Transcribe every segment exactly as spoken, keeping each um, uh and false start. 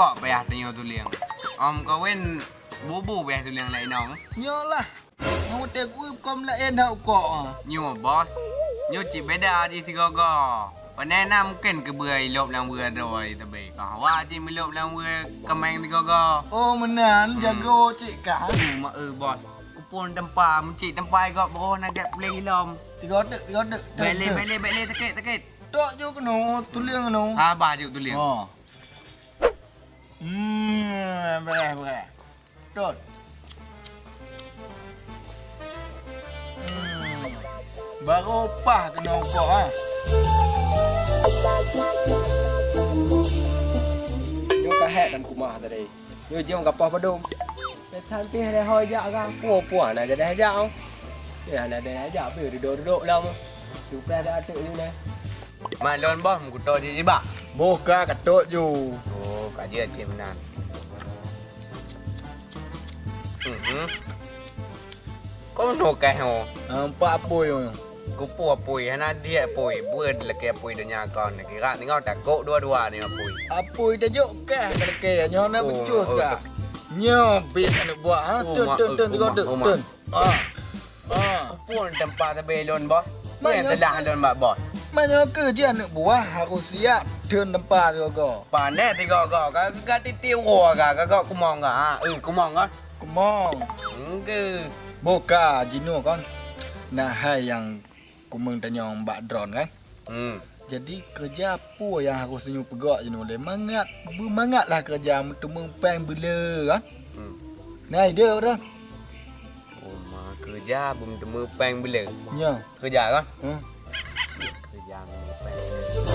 Kok payah tanyoe tulieng. Om kawen bubu payah tulieng lé inong. Nyoe lah. Nyoe teuh kueh kom laén that ukok ah. Nyoe bos. Nyoe cit beda jih sigogo. Pane na mungken keubeue ilop lam beue droe teubi. Kah wa cit meulop lam beue keumeng sigogo. Oh meunan jago cit kah. Uma eu bos. Kupon tempa, meucit tempa igok boh na gèt puléh ilom. Tiga deuk, tiga deuk. Bèk lé, bèk lé, bèk lé, sakét, sakét. Tok ju keunoe, tulieng keunoe. Haba ju tulieng. Oh. Hmm, beuh, beuh. Tot. Hmm. Baru pah keunoe ukok ha. Nyoe ka hék dan kumah tadi. Nyoe jeuem ka poh padum. Teutanti lé hôi jak ka puah-puah na jadi jak. Ya na jadi jak pi duduk-duduk lam. Suka ada atuk ni nah. Mak lôn boh meukutok jih jibak. Boh ka katot ju. Oh, ka jeuet cit meunan. Mhm. Kau nokah ho. Empat pui. Kupu apui, hana diet apui. Buet lakée apui donya kon. Kira tinggal takok dua-dua ni apui. Apui tajok kah ka lakée nyoe na becus kah. Nyoe bit aneuk buah ha. Tun tun tun tun tun. Ah. Ah. Kupun tempat sabe lôn boh. Mana telah lôn bak boh. Mana ke je aneuk buah harus siap tun tempat tiga-tiga. Pandai tiga-tiga ka ka titi wo ka ka kumong ka. Ha, eh kumong ka. Kumong. Engke. Boka jinoe kan. Nah hai yang kumeng tanyong bak drone kan. Hmm. Jadi keureuja peue nyang harôh sinyoe peugah jinoe lé mangat, beumangatlah keureuja meuteumé péng beuleu kan. Hmm. Nah ide drone. Uma keureuja beuteumé péng beuleu. Nyo. Keureuja kan? Hmm. Keureuja meuteumé péng beuleu.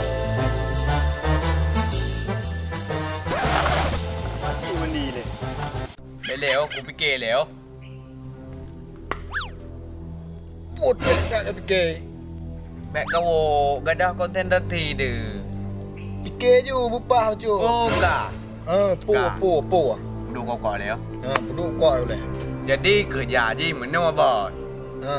Mati mandi lé. Lé lé oh, kupike lé oh. Put bèk that pike. Bèk kawoe gadah konsentrasi deuh. Pike ju beupah bacut. Oh ka. Ha, po po po. Peuduek kokok lé yo. Ha, peuduek kokok lé. Jadi keureuja jih meunoe bos. Ha.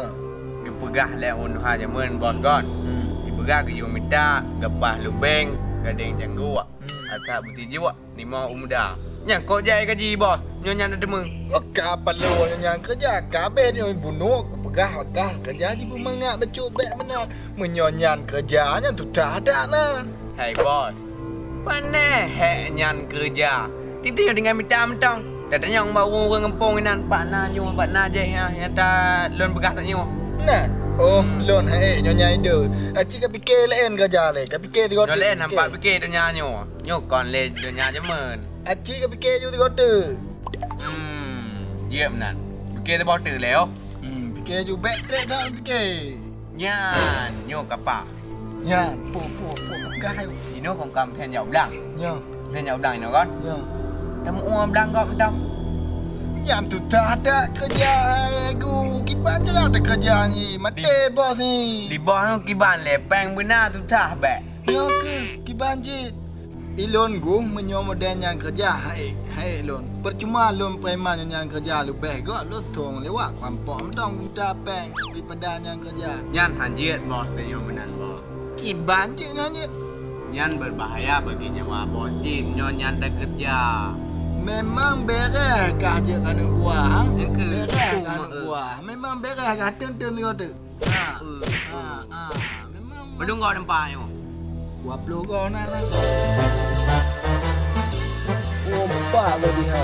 Geupeugah lé unoe ha jameun bos kon. Hmm. Geupeugah geuyue mita geupaih lubeng gadeng cangguek. Hmm. Atak beutijuek. Lima u muda. Nyang kok jai gaji boh, nyoe nyan na deungoe. Ka paloe nyoe nyan keureuja, ka abéh nyoe bunoe, peugah-peugah keureuja jibeumangat bacut bèk meunan. Meunyoe nyan keureuja, nyan tutah that na. Hai boh, pane hék nyan keureuja. Tieb-tieb tinggai mita mantong. Tatanyong bak ureueng-ureueng gampông inan, bak na nyoe, bak na jai ha, nyata lôn peugah tanyoe. Nah, oh, lôn hai nyoe nyan ide. Aci ka pike laén keureuja lé, ka pike tiga. Nyoe laén nampak pike donya nyoe. Nyoe kon lé donya jameun. Aci ka pike ju tiga teuk. Hmm, jeuet meunan. Pike tiga teuk lé oh. Hmm, pike ju bèk trép dak pike. Nyan, nyoe kapa. Nyan, pu pu pu peugah hai. Inoe kong kam then jak blang. Nyoe. Then jak blang inoe kon. Nyoe. Tamu uang blang kok mantong. Nyan tutah dak keureuja hai gu kiban jeulaih dak keureuja ni. Maté bos ni. Di bos kiban lé péng beuna tutah bèk. Nyoe keuh kiban jih. Ilôn guh meunyoe model nyan keureuja hai hai lôn. Percuma lôn preman nyan keureuja leubeh gok lôn thong lewat kampok mantong mita péng daripada nyan keureuja. Nyan han jeuet boh tanyoe meunan boh. Kiban jih nyan jeuet. Nyan berbahaya bagi nyawa boh cit nyoe nyan takeureuja. Memang bereh kah jeuet keuneuk buah. Bereh kah keuneuk buah. Memang bereh kah teunteueng nyoe teuh. Ha. Ha, ha. Memang. Padum goe teumpat nyoe? Dua ploh goe na lah. Oh, empat goe di ha.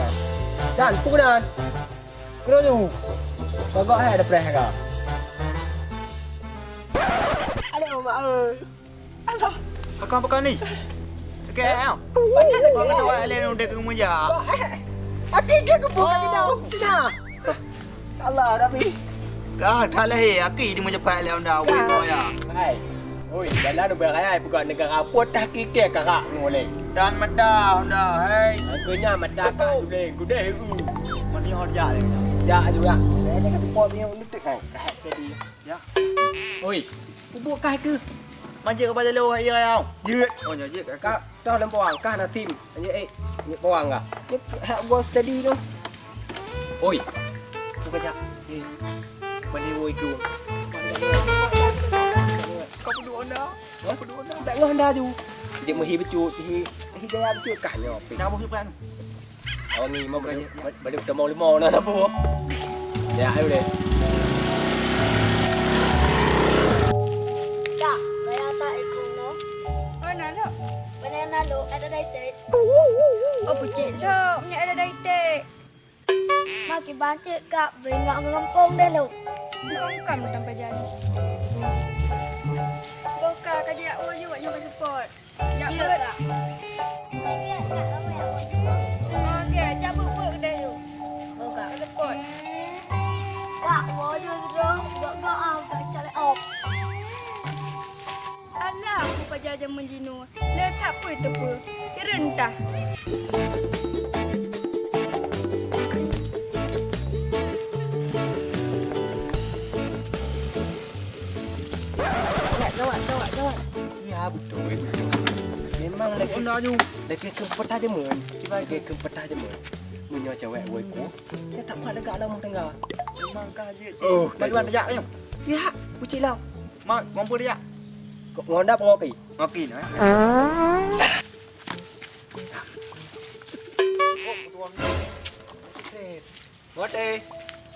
Dan, peue nan? Kena tu. Bagak hai ada preh ka. Aduh, mak oi. Alah. Pakon-pakon ni? Sakét eh? Pakon tu buat lain udah ke meja. Aki dia kepung kaki dah. Sini. Allah Rabbi. Kah dah lahé aki di meujeupat lé honda weh moya. Hai. Oi, jalan ubé raya peugah negara pun tah kikée karak ngon lé. Dan meda honda hai. Aku nya meda ka gudeng gudeng hu. Mani honda lé. Jak juga. Saya ni kata pot ni untuk hai. Kahat tadi. Ya. Oi. Ubuk kai ke? Manjek kepala lo hai ya. Jeuet. Oh nya jeuet kakak. Toh lam pawang kah na tim. Nyeuk eh, nyeuk pawang kah? Nyeuk hak bos tadi tu. Oi. Bukan jak. Eh. Mani woi tu. Kau pun honda. Hah? Kau pun honda. Tak ngah honda tu. Dia mesti becut. Gaya betul kah nyoe? Nak boh siapa tu? Awak ni mau balik, balik, balik ke rumah lima nak, nak boh. Ya, ayo deh. Kak, gaya tak ikut no? Mana lo? Mana lo? Ada dari tek. Oh, pucet lo. Punya ada dari tek. Mak kiban cit, Kak, beuingat ngon gampông deh lom. Gampông kan meutampa jalan. Boh ka, ka jak woe ju awak nyoe ka seupôt. Jak beuet. Kak. Oke, jak beuet-beuet deh ju. Oh, Kak. Ka seupôt. Kak, woe ju sidroe, gak-gak ah, gak calek op. Alah, bupaja jameun jinoe, le that peue teupeu, hireuen tah. Gawat, gawat, gawat, gawat. Ya, beutôi, beutôi. Memang lagèe, lagèe keupeutah jameun. Cuba lagèe keupeutah jameun. Meunyoe cewek woe ku, dia tak kuat lega lam tangga. Memang kah jeuet. Oh, baru ada jak, ayo. Ya, kucing lau. Mak, mampu dia? Kok ngonda pengopi? Ngopi nah. Ngote,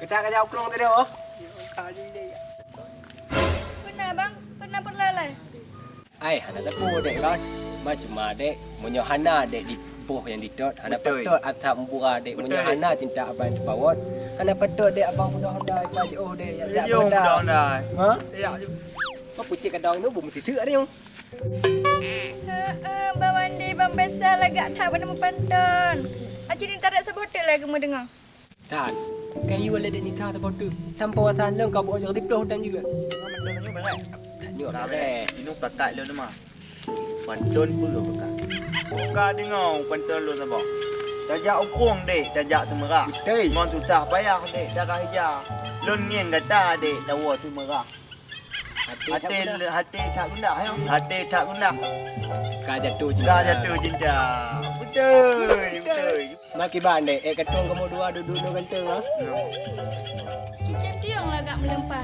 kita ka jak ukrong tadi, oh. Pernah, Bang? Pernah perlalai? Ai, hana teupeu dek kan. Macuma dek, meunyoe hana dek di boh nyang ditot, hana betul. Patôt atra mubura dek. Betul. Meunyoe hana cinta abang teupawot, hana patôt dek abang mudah-mudahan ka jiôh dek. Ya, ya, mudah-mudahan. Ha? Ya, ya. Apa pucet kadang tu, bu meuteuteu ada yang. Heeh, Bang Wandi, Bang Faisal lagak that bak meupanton. Aci ni tarak saboh teuk lagak meudeungoe. Tan, kayu lé dek nikah saboh teuk. Tanpa wasan lôn ka buet jeuet siploh dan juga. Tanyoe bèrèh. Tanyoe bèrèh. Inoe kakak lôn mah. Panton peue kakak? Buka deungoe panton lôn saboh. Tajak ukrong dek, tajak seumeurah. Beutôi. Ngon susah payah dek, darah ija. Lôn ngieng gata dek, tawoe seumeurah. Até, até that gundah, ya. Até that gundah. Ka jatuh cinta. Ka jatuh cinta. Beutôi, beutôi. Makiban dek, eh, katong kamoe dua dudu nyoe ganteng, ha? Cicém tiong lagak meuleumpah.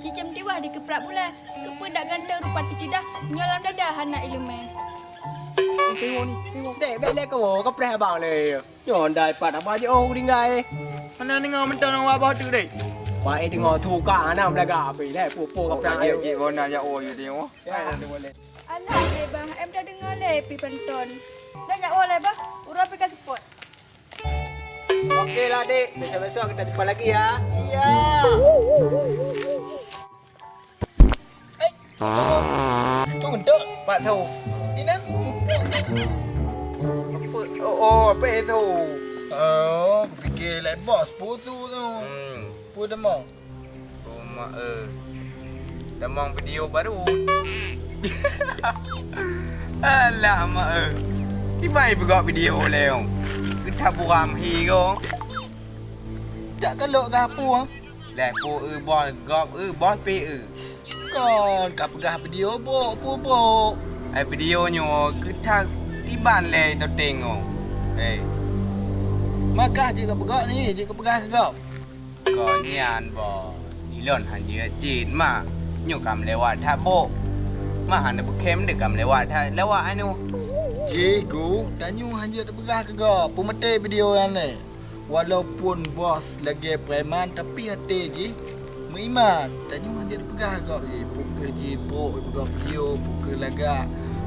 Cicém tiwah dikeuprak bulat. Keupeue dak ganteng rupa teucidah, nyoe lam dada hana ileumèe. Dek, bèk lé kamoe, kapreh abang lé. Nyoe ndai pat abang jiôh tinggai. Hana deungoe mantong ngon wak boh teuk deh. Wak eh deungoe tu ka hana meulaga api lé, pupo kapreh. Ka jeuet jeuet bona jak woe you tengok. Ya. Alah, hai bang, em dah deungoe lé pi panton. Dah jak woe lé bah, uroe pi ka seupôt. Oke lah, Dek. Besok-besok kita jumpa lagi ya. Iya. Eh, tu ngedok. Pak tahu. Ini pupuk tu. Apa? Oh, oh, apa itu? Oh, aku fikir like bos putu tu. Hmm. Apa nama? Oh, mak eh. Tamong video baru. Alah, mak eh. Kibai peugot video lé ong. Kita buram hi ko. Tak kelok ke apa? Lé pu eu bos gop eu bos pi eu. Kon ka peugah video bok pu bok. Ai video nyoe keutak tiban lé toteng ngon. Hei. Makah jeuet ka peugah ni, jeuet ka peugah keu gop. Kon nyan bos. Ilon han jeuet cit ma. Nyoe ka meulewat that bok. Ma hana beukhem deh ka meulewat that lewat anu. Jih gu, tanyoe han jeuet peugah keu gop. Peumeute video nyan lé. Walaupun bos lagèe preman, tapi até jih meuiman. Tanyoe hana jipeugah gob jih, peu kheueh jih brok, peugah video, peu kheueh lagak,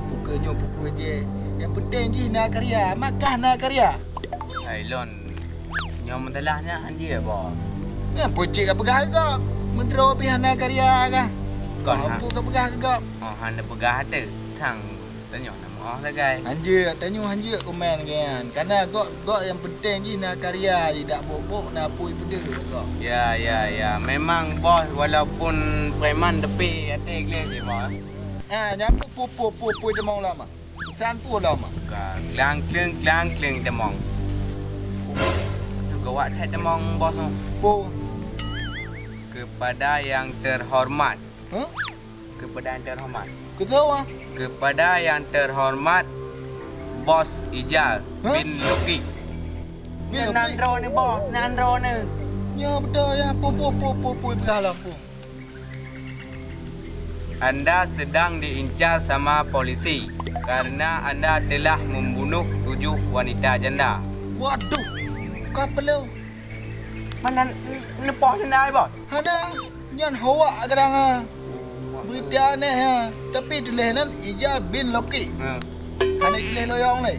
peu kheueh nyoe, peu kheueh jih. Nyang peunteng jih na karya, makah na karya. Hai lôn, nyoe meutelah nyan han jeuet, Bos. Nyan peue cit ka peugah gob, meudroe pih hana karya kah? Kon ha. Peue ka peugah gob? Oh, hana peugah teuh, sang tanyoe. Oh, sagai. Hanjeuet, tanyoe hanjeuet komen lagèe nyan. Kana gok, gok nyang peunteng jih na karya jih, dak bok-bok na apui peudeuh gok. Ya, ya, ya. Memang bos walaupun preman tapi até gleh jih, Bos. Ah, nyan pu, pu, pu, pu, pu tamong lama. San pu lama. Ka, klang kleng, klang kleng tamong. Tu gawat that tamong, Bos, tu. Pu. Kepada yang terhormat. Huh? Kepada yang terhormat. Ketua? Kepada yang terhormat Bos Ijal. Hah? Bin Luki. Bin Luki? Nyan droeneuh, Bos, nyan droeneuh. Nyoe beutôi, ya. Pu, pu, pu, pu, pu, peugah lom, pu. Anda sedang diincar sama polisi karena Anda telah membunuh Nuh tujoh wanita janda. Waduh, ka peuleueh. Mana n-, neupoh janda, Bos? Hana, nyan hawak kadang, ah. Beurita aneh, ah. Tapi tuléh nan Ijal bin Loki. Ha. Hana tuléh loyong lé.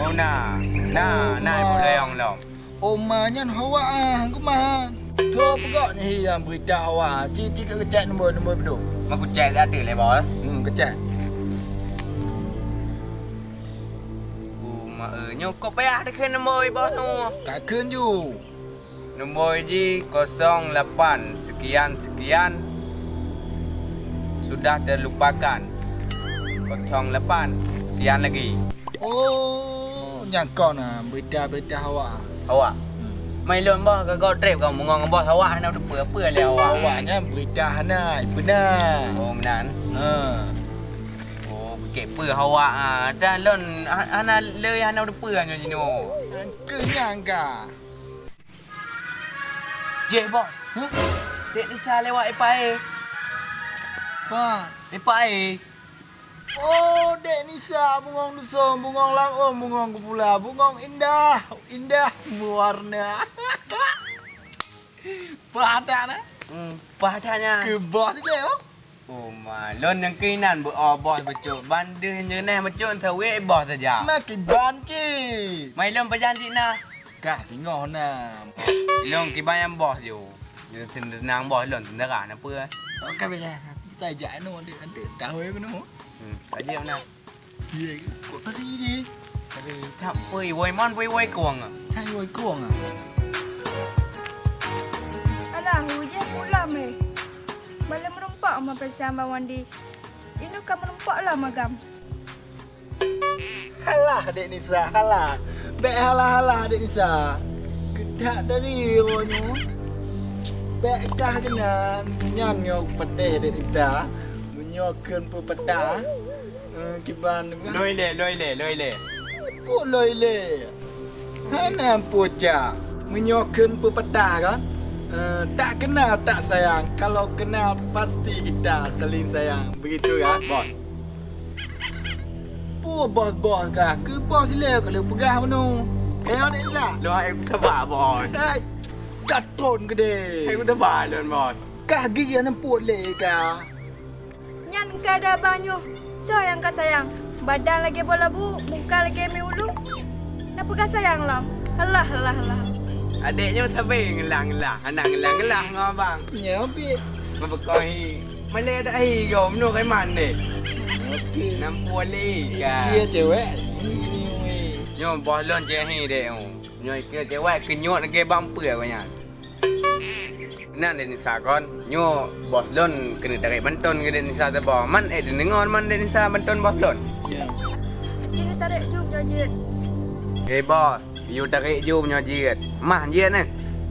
Oh, na. Na, na, oh, na. Loyong lom. Oma nyan hawak, ah, keumah. Tho peugah nyan hi nyang beurita hawak, ah. Ci, ci keucek nombor, nombor peuduek. Mak kucek dah ada lé, Bos. Hmm, keucek. Uma, eh, nyoe kok payah takheun nombor Bos nyoe. Takheun ju. Nombor jih kosong lapan sekian sekian sudah terlupakan. Kosong lapan sekian lagi. Oh, nyang kon, ah, beurita-beurita hawak. Hawak? Hmm. Mai lôn Bos, ka gob trép ka bungong Bos, hawak hana teupeue, peue lé hawak? Hawak nyan beurita hana, peue na. Oh, meunan? Ha. Oh, bukét peue hawak, ah. Dah lôn ha-, hana lé, hana teupeue nyoe jinoe. Keu nyang ka. Jeh, Bos. Hah? Dek Nisa lewat ipa e. Pa? Ipa e. Oh, Dek Nisa, bungong dusun, bungong lam ôn, bungong geupula, bungong indah, indah meuwarna. Paih that na? Hmm, paih that nyan. Keu Bos sideh, oh? Oh, ma, lôn nyang keuinan beu-o Bos bacut. Ban deuh nyoe neh bacut saweue Bos saja. Ma kiban cit. Mai lôn pajan cit na. Kah singoh na. Lôn kiban nyang Bos ju. Lôn seunang Bos lôn seunara na peue. Oh, ka beda. Tajak anu adik-adik tahu ya kena. Hmm, tajak na. Ye, kok tadi je? Tadi tak pui woi mon pui woi kuang ah. Hai woi kuang ah. Alah, hujan pulang meh. Malam meureumpok ma pesan Bang Wandi. Inoe ka meureumpok lah magam. Halah, Dek Nisa, halah. Bèk halah-halah, Dek Nisa. Keudak dari roh nyoe. Bèk kah keunan, nyan nyoe peuteh, Dek Nisa. Meunyoe kheun peupeta, eh, kiban. Lôi lé, lôi lé, lôi lé. Peue lôi lé? Hana peue cak. Meunyoe kheun peupeta kan, eh, tak kenal tak sayang. Kalau kenal pasti kita saling sayang. Begitu kan? Bos. Peue bos-bos kah? Keu bos ilèe ka lheueh peugah meunoe. Kayang dek Iza. Lôn hai peuteuba, Bos. Hai, ka tron keudeh. Hai peuteuba lôn, Bos. Kah gigi aneuk peuet lé kah? Nyan keuadaan abang nyoe. Soe nyang ka sayang? Badan lagèe boh labu, muka lagèe mie ulu. Na peugah sayang lom. Alah, alah, alah. Adék nyoe sabe ngeulah-ngeulah, hana ngeulah-ngeulah ngon abang. Nyoe pih. Meubeukong hi. Malèe dak hi gob, meunoe kai mandé. Oke. Nam pue lé ka. Iké cewek. Ini, weh. Nyoe boh lôn cewek hi dek. Nyoe iké cewek keunyot lagèe bang pue awak nyan. Nan Dek Nisa kon. Nyoe bos lôn keuneuk tarek banton keu Dek Nisa saboh. Man eh deungoe man Dek Nisa banton bos lôn. Ya. Jeuet tarek jum nyoe jeuet. Hei bos. Yue tarek jum nyoe jeuet. Mah jeuet neh.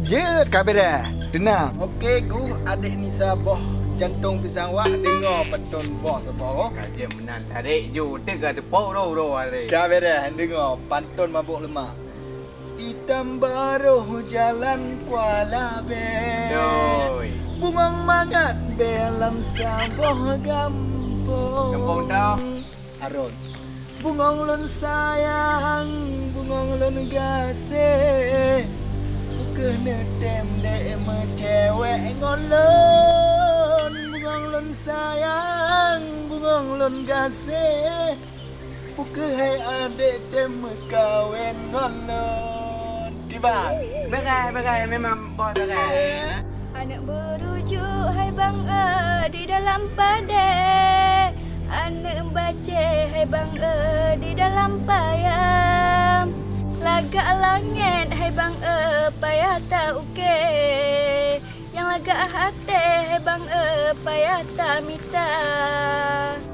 Jeuet ka beureh. Teunang. Oke, guh adék Nisa boh jantong pisang wak deungoe banton boh saboh. Ka jeuet meunan tarek ju teuk ka teupok uroe-uroe aré. Ka beureh deungoe banton mabök leumah. Itam baroh jalan Kuala Bèe. Doi. Bungong mangat bèe lam saboh gampông. Gampông dah. Aron. Bungong lôn sayang, bungong lôn gaséh, peu kheueh neutem dek meucewek ngon lôn. Bungong lôn sayang, bungong lôn gaséh, peu kheueh hai adek tem meukawen ngon lôn. Kiban. Berai, berai, memang boh berai. Aneuk beurujuk hai bang e di dalam padé, aneuk bacé hai bang e di dalam payam. Lagak langét hai bang e payah ta-ukée, nyang lagak até hai bang e payah tamita.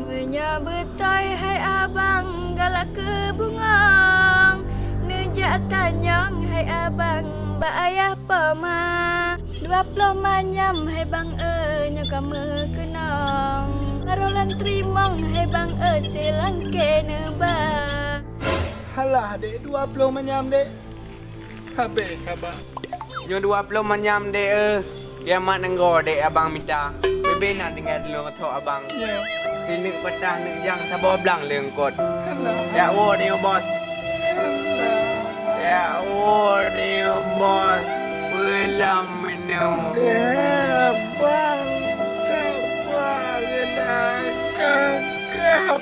Meunyoe beutôi hai abang galak keu bungong, neujak tanyong hai abang bak ayah poma. Dua ploh manyam hai bang e nyoe ka meukeunong, harôh lôn teurimong hai bang e silangké neuba. Halah dek, dua ploh manyam dek. Habéh haba. Nyoe dua ploh manyam dek e, kiamat nanggroe dek abang mita. Bena tinggai dulu ngon abang. Ya. Sineuk patah neuk jang saboh blang leungkot. Alah. Ya, wo ni, bos. Alah. Ya, wo ni, bos. Pulang minum. Ya, bang. Sabar lah, kakak.